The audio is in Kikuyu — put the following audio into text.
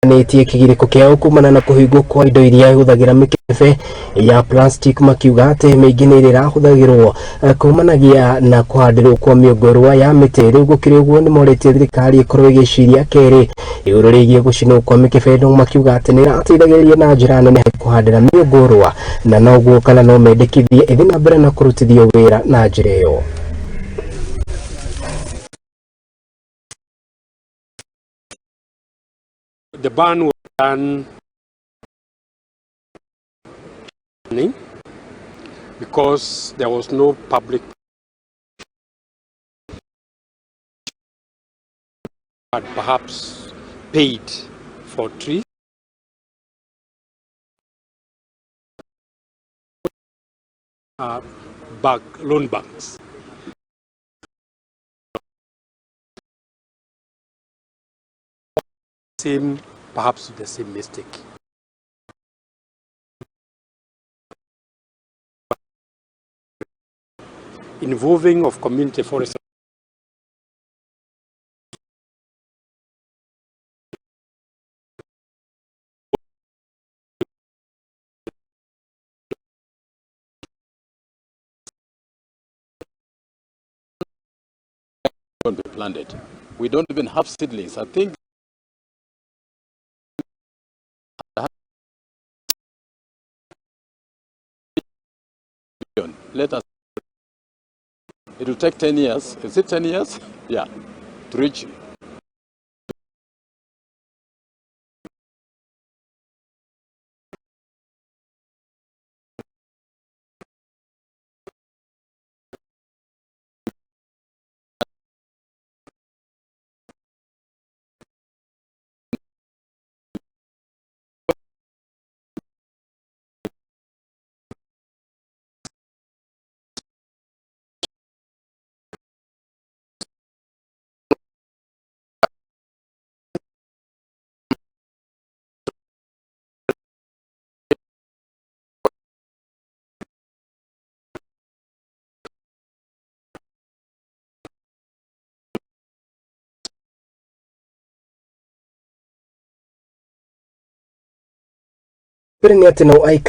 Nĩtie kĩgirĩko kĩao kumana na kũhingwo kwa indo iria ihũthagĩra mĩkebe ya plastic, makiuga atĩ mĩingĩ nĩ ĩrĩa ĩrahũthagĩrwo kumanagia na kũhandĩrwo kwa mĩũngũrwa ya mĩtĩ. Rĩu gũkĩrĩ ũguo, nĩ morĩtie thirikari ĩkorwo ĩgĩciria kerĩ igũrũ rĩgiĩ gũcinwo kwa mĩkebe ĩno, makiuga atĩ nĩ ĩrateithagĩrĩria na njĩra nene harĩ kũhandĩra mĩũngũrwa, na noguo kana no mendekithie ĩthiĩ na mbere na kũrutithio wĩra na njĩra ĩyo. The ban was done because there was no public had perhaps paid for trees. Bank, loan banks. Same, perhaps the same mistake. Involving of community forest Be planted. We don't even have seedlings. I think let us, it will take 10 years. Is it 10 years? Yeah, to reach. Mbere nĩ atĩ no aikari